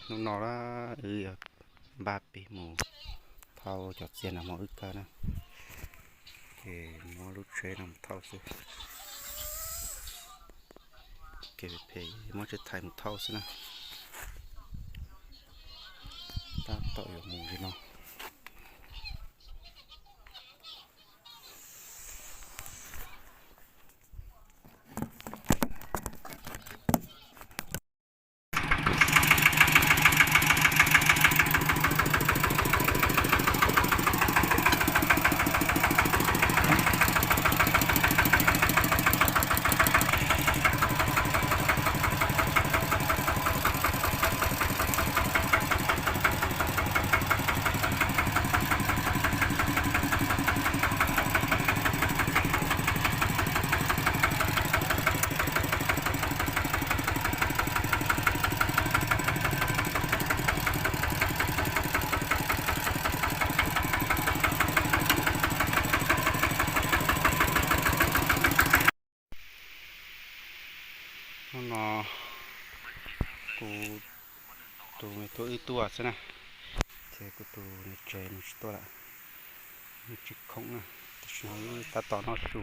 Hnub no wb yuav npaj pib mus thauj cov txiag no mog, wb kawg na. Ces muab lub tsheb no mus thauj xwb. Kev phem phem muab tsheb thais mus thauj xwb na. Tab tom yuav mus li no. Hnub no kuv tus me tub wb tuaj xwb na, ces kuv tus niam tsev nws tsis tuaj lawm, nws tsis khoom na. Tam sim no wb tab tom noj su,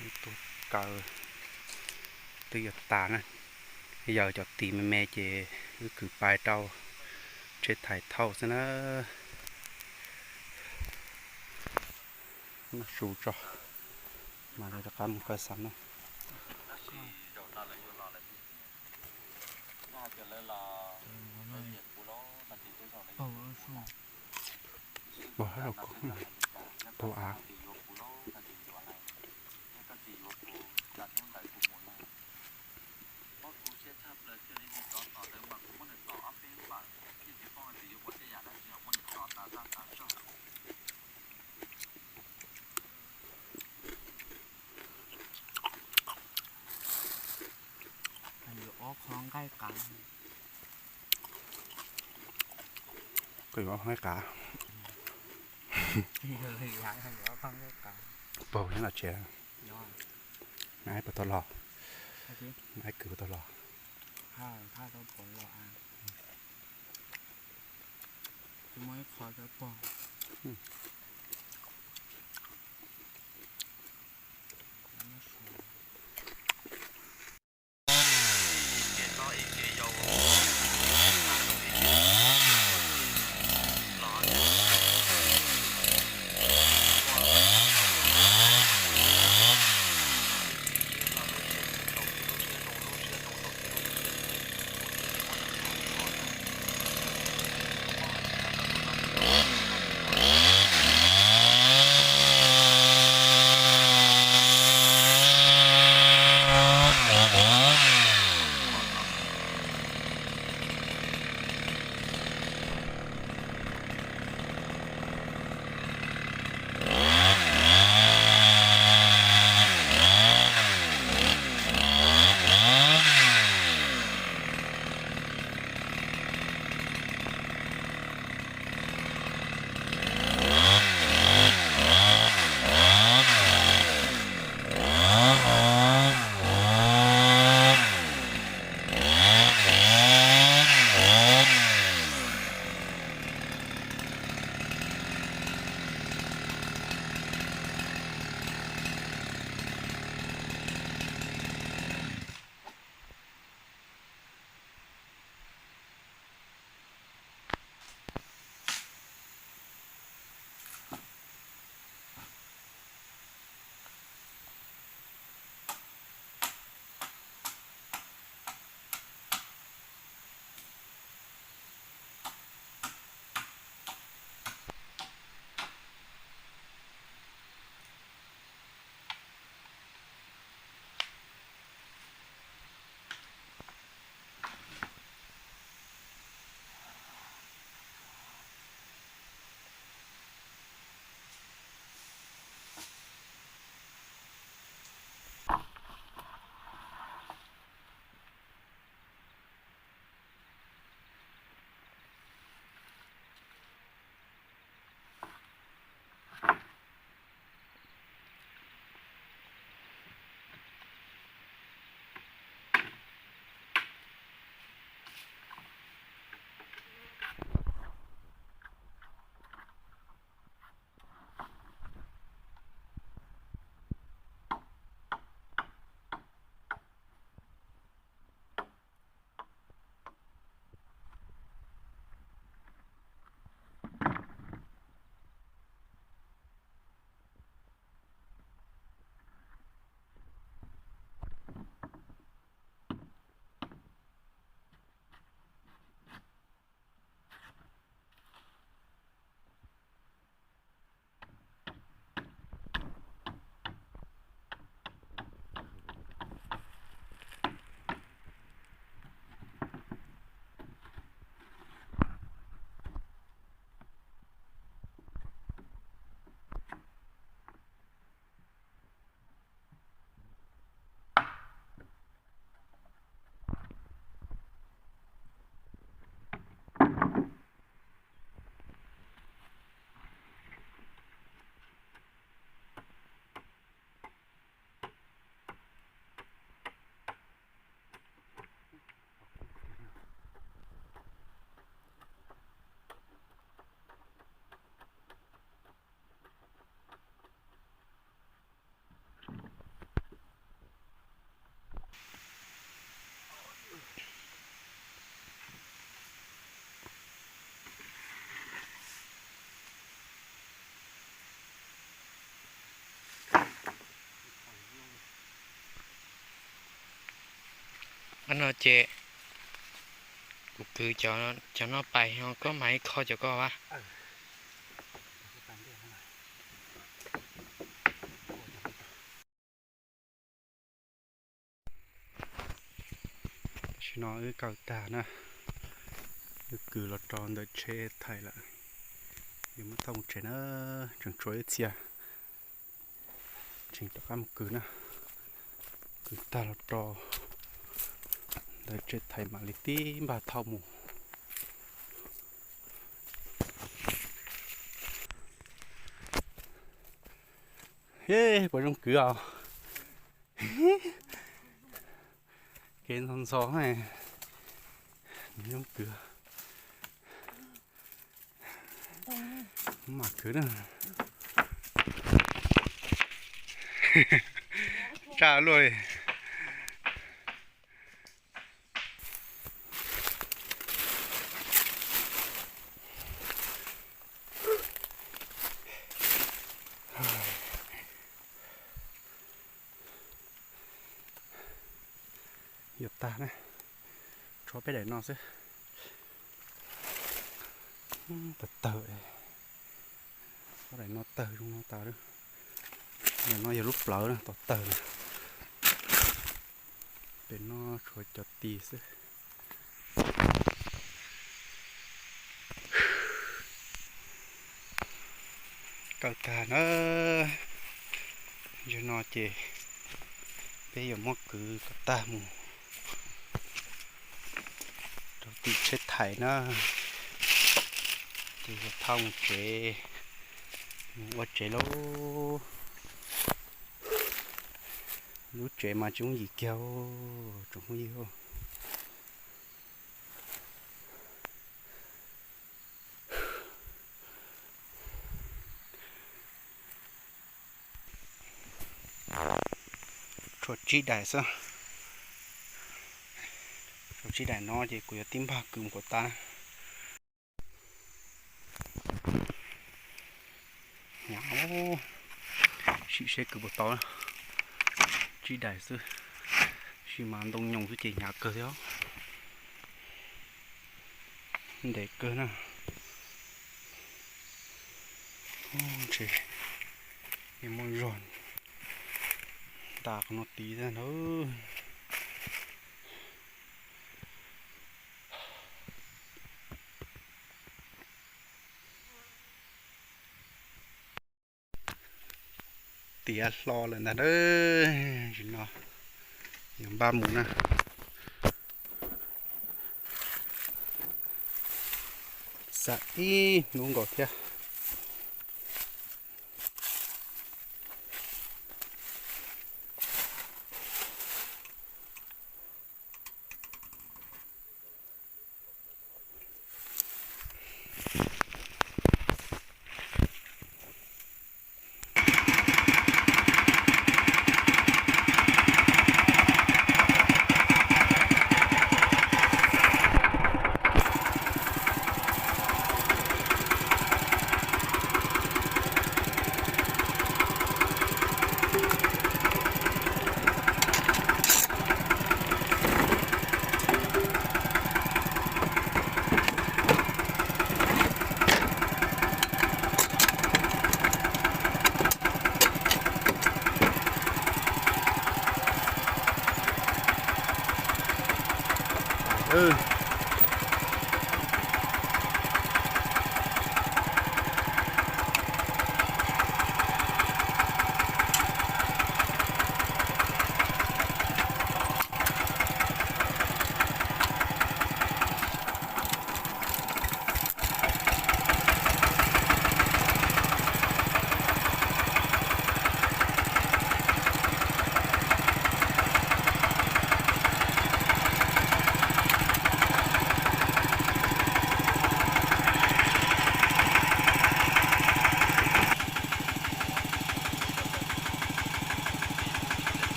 wb tuaj kaw twb yuav tas na. Yog cov tis me me ces wb kwv pais rau tsheb thais thauj xwb na. Noj su tso, mam li rov qab mus kaw xav na. Ua hab los koj, tau av. Yuav ob qho nqaij qav. Koj yuav ob qho nqaij qav. Yuav ob qho nqaij qav. Puag nyob no tsev. Nyob. Nab puas tau los? Nab kwv puas tau los? Tsis muaj ib qho cov pog. No ces kuv kwv cov no pais, koj mam li kho cov koj a. Tam sim no wb kaw tag na, wb kwv los rau ntawm tsheb thais lawm, yuav muab thauj mus tsev na, tseem tshuav ib txhia, tseem rov qab mus kwv na, kwv tag los rau ntawm tsheb thais mam li tib npaj thauj mus. Puas zoo kwv os? Kev ntxhov ntxhov, zoo kwv. Mam kwv na. Tsaj luaj li. Yuav tag na, tshuav peb daim no xwb. Tawg tawg, ob daim no tawg zoo no tas. Daim no yog lub plawv na, tawg tawg na. Pem no tshuav cov tis xwb. Kaw tag na, zaum no ces peb yuav muab kwv kom tag mus rau tim tsheb thais na, ces yuav thauj mus tsev, mus ua tsev lauj. Lub tsev mas tsis yooj yim kiag tsoom phooj ywg. Tshuav tsib daim xwb. Tshuav tsib daim no ces kuv yuav tib npag kwv mus kom tas. Hnyav, sim seb kwv puas tau. Tsib daim xwb, sim mas ntoo nyoos xwb ces hnyav kawg thiab. Ntev kawg na. Ntshe muaj zog nta qhov no tid na. Tiav hlo lawm ntag na. Tam sim no yuav npaj mus na. Xam ib hnub nkaus thiab.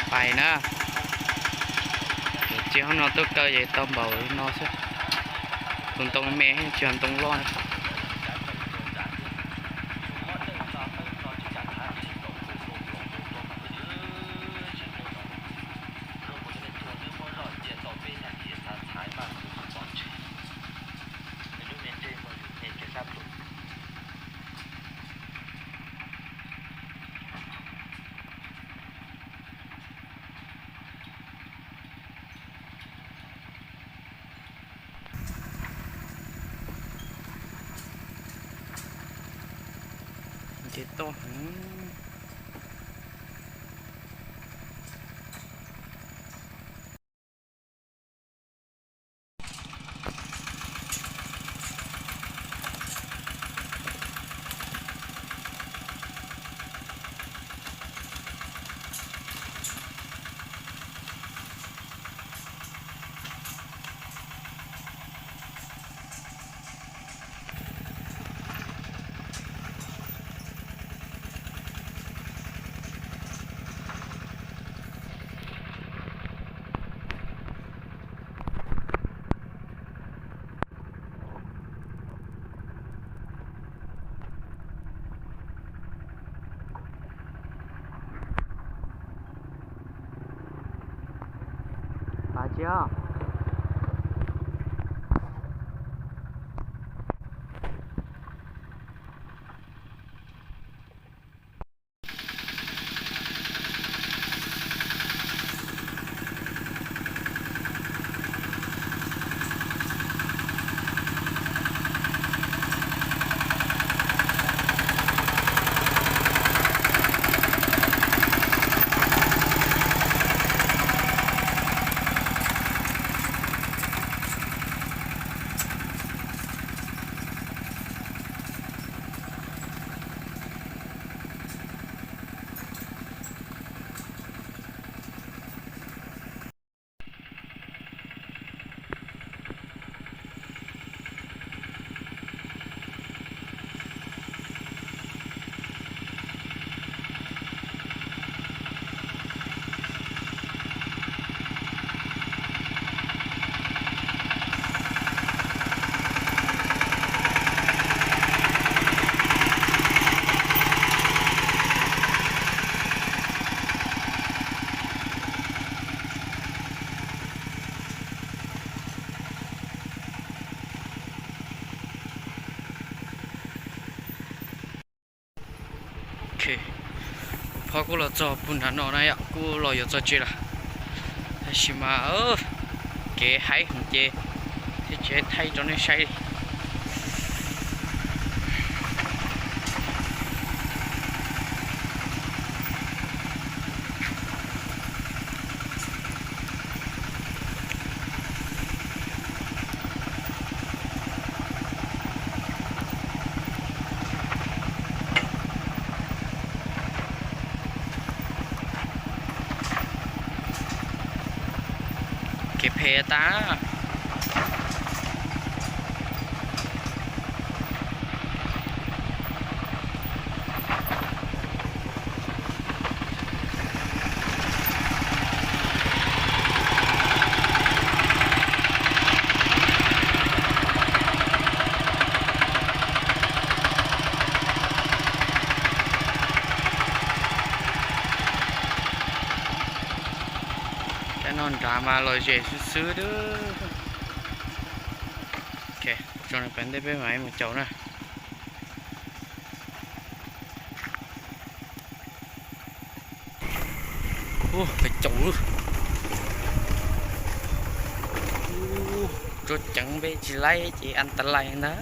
Pais na, tsis hauv no tuaj kaw ces tau npaum li no xwb. Tus ntoo me tsis yog ntoo loj na. Ces toj heev. Kuv phob kuj los txog puag nram no na yom, kuj los yuav txog tsev lawm. Tab sis mas kev haib heev ces thiaj tsis thaij rau nej saib li. Kev phem tas. Cov no nrad mas lom zem xwb xwb. Zoo li pem ntej peb mam mus caum na. Ua, peb caum lawm. Ua, tsuas ceev npe tsis laib ces an ta lais ntag.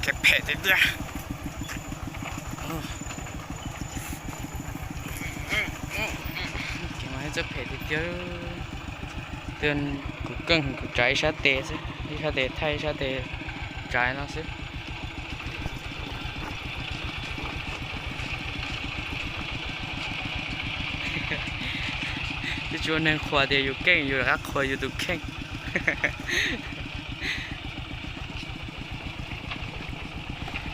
Kev phem tiag tiag. Kev mas txawj phem tiag tiag. Kuv keej kuv tsav ib sab tes xwb, ib sab tes thaij ib sab tes tsav no xwb. Twb tsis ua neeg qhuas tias yus keej yus rov qab qhuas yus tus kheej.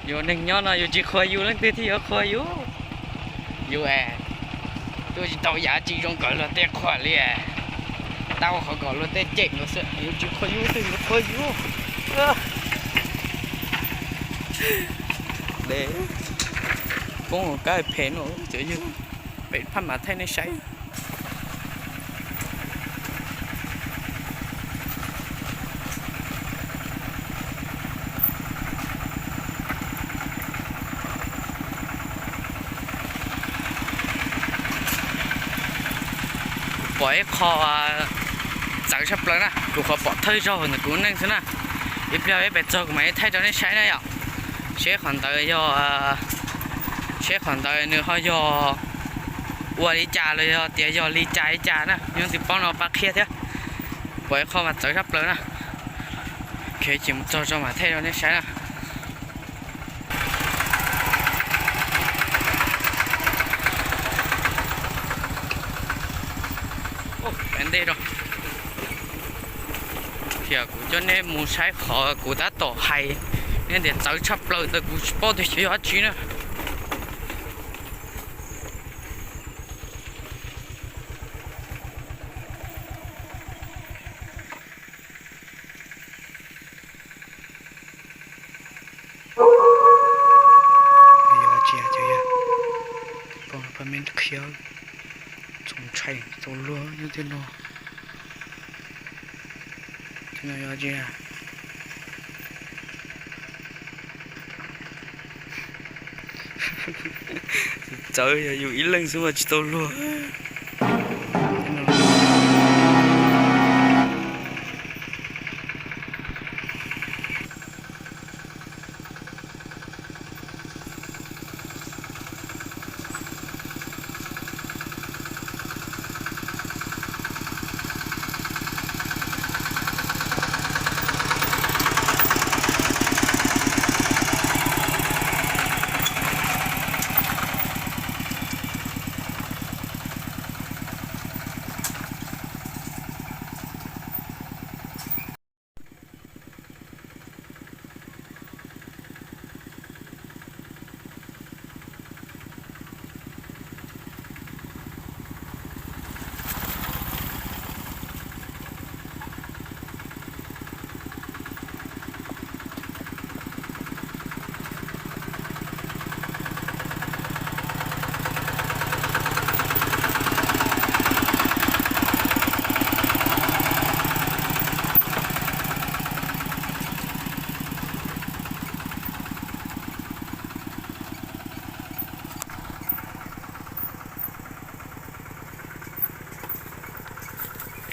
Yus neeg nyob no yus tsis qhuas yus leej twg thiaj yuav qhuas yus? Yus es tuaj tsis tau yam tsis zoo kom luag tej qhuas li. Tau qhov kom luag tej cem yus xwb, yus tsis qhuas yus twg yuav qhuas yus? Poob kab phem no, peb phaj mam thaij nej saib. Kuv pom ib qho txawv tshaj plaws na, kuv qhov pom thawj zaug ntawm kuv neej xwb na. Ib pliag peb pais txog kuv mam li thaij rau nej saib na yom. Seb qhov ntawd yog, seb qhov ntawd nws ho yog ua li cas los yog tias yog li cas li cas na, nyob twg paub no pab qhia thiab. Pom ib qho mas txawv tshaj plaws na. Ces mus txog tso mam thaij rau nej saib na. Ntej rau, thiab kuv coj nej mus saib qhov kuv tab tom hais, nej tias txawv tshaj plaws ntawd kuv tsis paub tias xyov yog dab tsi na. Yog tsis yog, pab me qhia, txaus ntshai txaus luag nyob tej no. Tej no yog tsis yog, txawv yog yus ib leeg xwb mas tsis tau luag.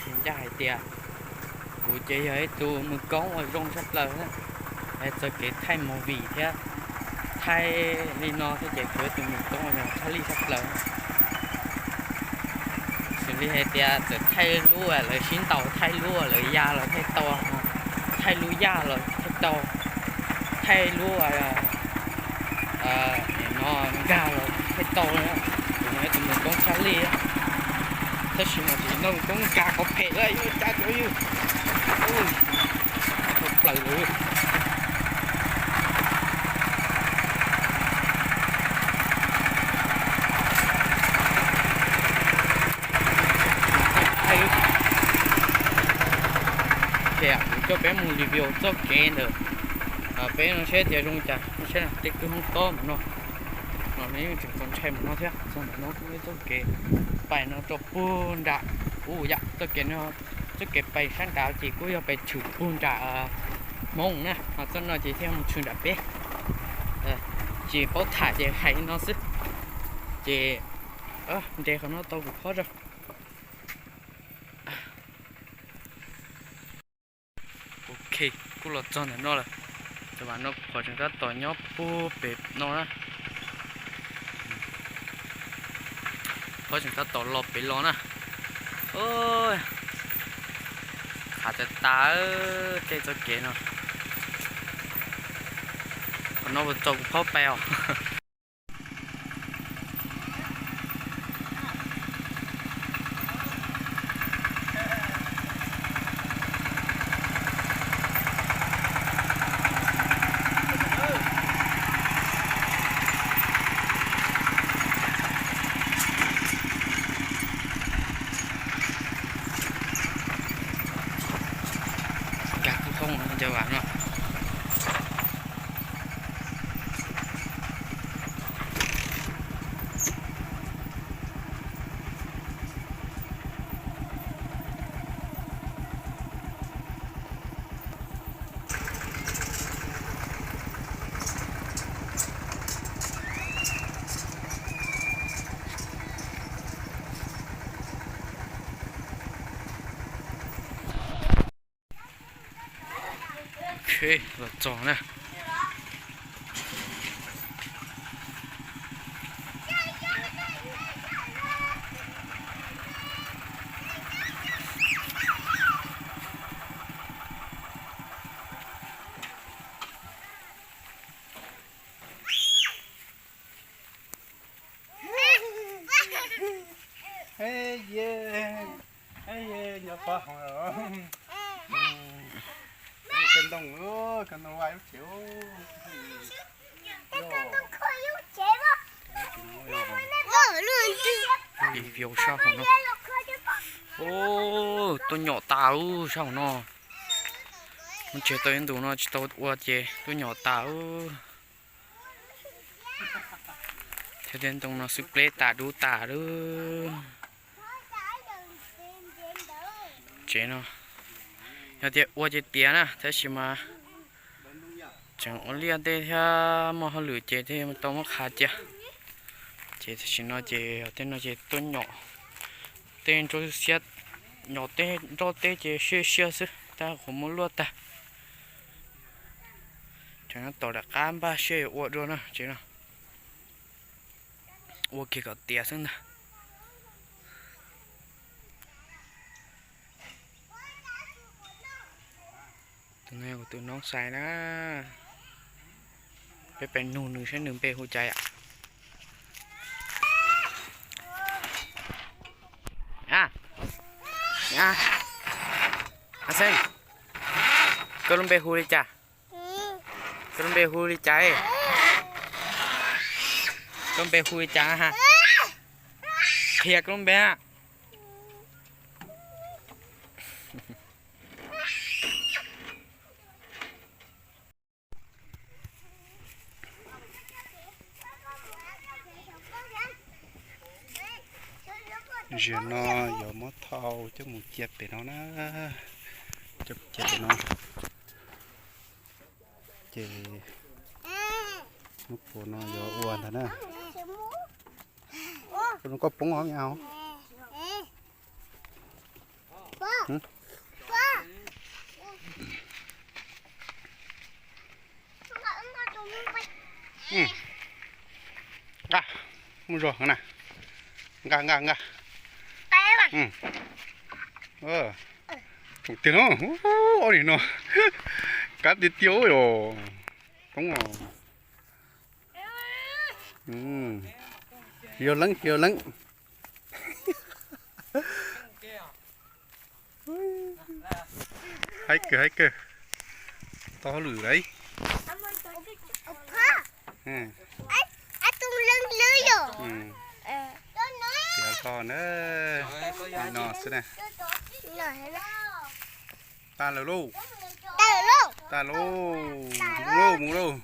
Qhia ncaj hais tias kuv ces yog ib tug mus koob uas zoo tshaj plaws na, txoj kev thaij movie thiab thaij li no thiab ces kuv yog tus mus koob uas zoo tshaj lij tshaj plaws. Xws li hais tias txawm thaij lub uas lawv sib ntaus, thaij lub uas lawv ya los thiaj tau, thaij lub yaj los thiaj tau, thaij lub uas no nkag los thiaj tau. Kuv mas yog tus mus koob tshaj lij, tab sis mas tsis noj koob nkag qhov phem lawm yuav cas tuaj yus plaws lawm. Ces kuv coj peb mus review txoj kev ntawm peb no seb tias zoo cas, seb tej kwj hoob tob mus no, no nws yeej tseem txaus ntshai mus no thiab. Txog ntawm no kuj muaj ib txoj kev pais no rau puag nram, u yam txoj kev no, txoj kev pais sab nrad ces kuj yog pais tshwm puag nram Hmoob na, ho txoj no ces thiaj mus tshwm nram peb. Tsis paub tham ces hais li no xwb. Ces nres qhov no tau kuv phob tso. Ok, kuj los txog ntawm no lawm. Cov vam no kuv qhov tseem tab tom nyob puag pem no na. Qhov tseem tab tom los pem los na. Qhav tas tas tej txoj kev no. Qhov no puas txaus kuv phob pais os? Nkag kwj hoob cov vam no. Los txog na. Nyob pab hov, cov ntoo, cov ntoo vaj lub tsev. Viv sab hauv no. Tuaj nyom tas ub sab hauv no. Mus tsev tau ib ntus no tsis tau ua ces tuaj nyom tas ub. Thiab tej ntoo no xwb pleb tas dub tas lawm. Tsev no yog tias ua ces tiav na, tab sis mas tseem ua liaj tej thiab muaj hauj lwm ces thiaj tau muab qhav cia. Ces tam sim no ces tej no ces tuaj nyom tej nroj xiab, nyom tej nroj teb ces siab siab xwb tab qhuav muab luaj tag. Tseem nyob tom daim qab npaj siab yuav ua dua na tsev no. Ua kiag kom tiav xwb ntag. Tus no yog kuv tus noob xais na. Peb pais nug nws saib nws npe hu cas yom. Xeeb, koj lub npe hu li cas? Koj lub npe hu li cas? Koj lub npe hu li cas? Qhia koj lub npe. Ziag no yuav muab thau coj mus cia pem no na, coj mus cia pem no. Ces lub puas no yuav ua ntag na. Koj poob os me au. Nqa, muaj zog na. Nqa nqa nqa. Tiag no, ob nim no kab tiag tiag yom. Poob os. Yog leeb yog leeb. Haib kawg haib kawg. Tau hauj lwm lauj. Tiav hlo na, li no xwb na. Tag lawm lauj. Tag lauj. Mus lauj mus lauj.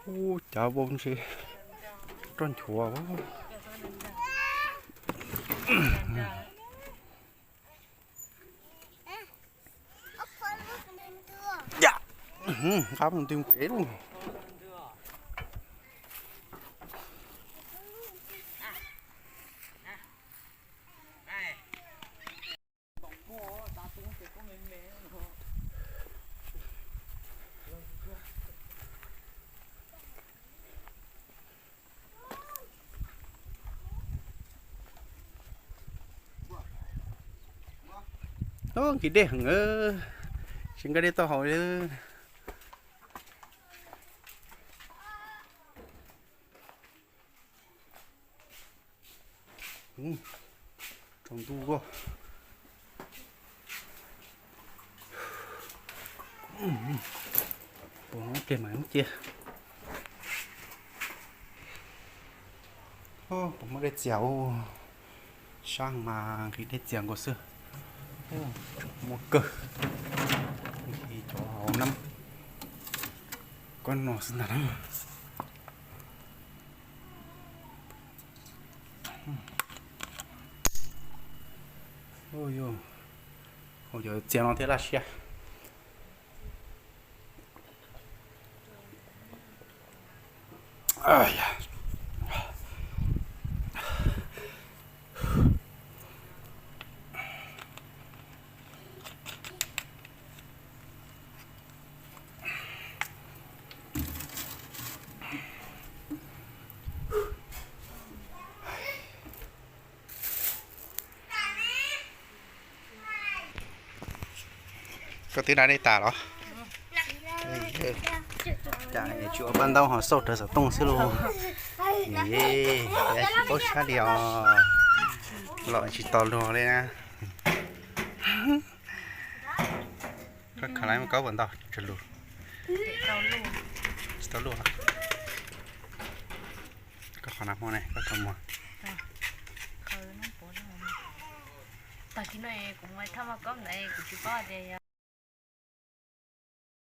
Ub, cav vau ntshe roj nchuav. Nqa mus ntws tsev lauj. Ub, nqhis dej heev, tsis nqa dej tau haus li. Tsaus ntuj, puas hnub pliag mas cia. Puas muaj dej txias ub, sab mas nqhis dej txias nkaus xwb. Muaj kawg, nqhis cov hauv nab kob no xwb ntag na. Ua yog, hauv cov txias no thiaj laj siab. Koj twb da dej tas los? Cas tsis ua paj ntaub ho xauj rawv xov tooj xwb lauj. Tsis paub sab li os. Los tsis tau luag li na. Koj khav lab kaub puas ntau tsaws lus? Tsis tau luaj. Koj qhov na hmo ne koj tau muag. Tag kis no kuv mus thaj maj kaub ntawd kuv tsis paub tias yog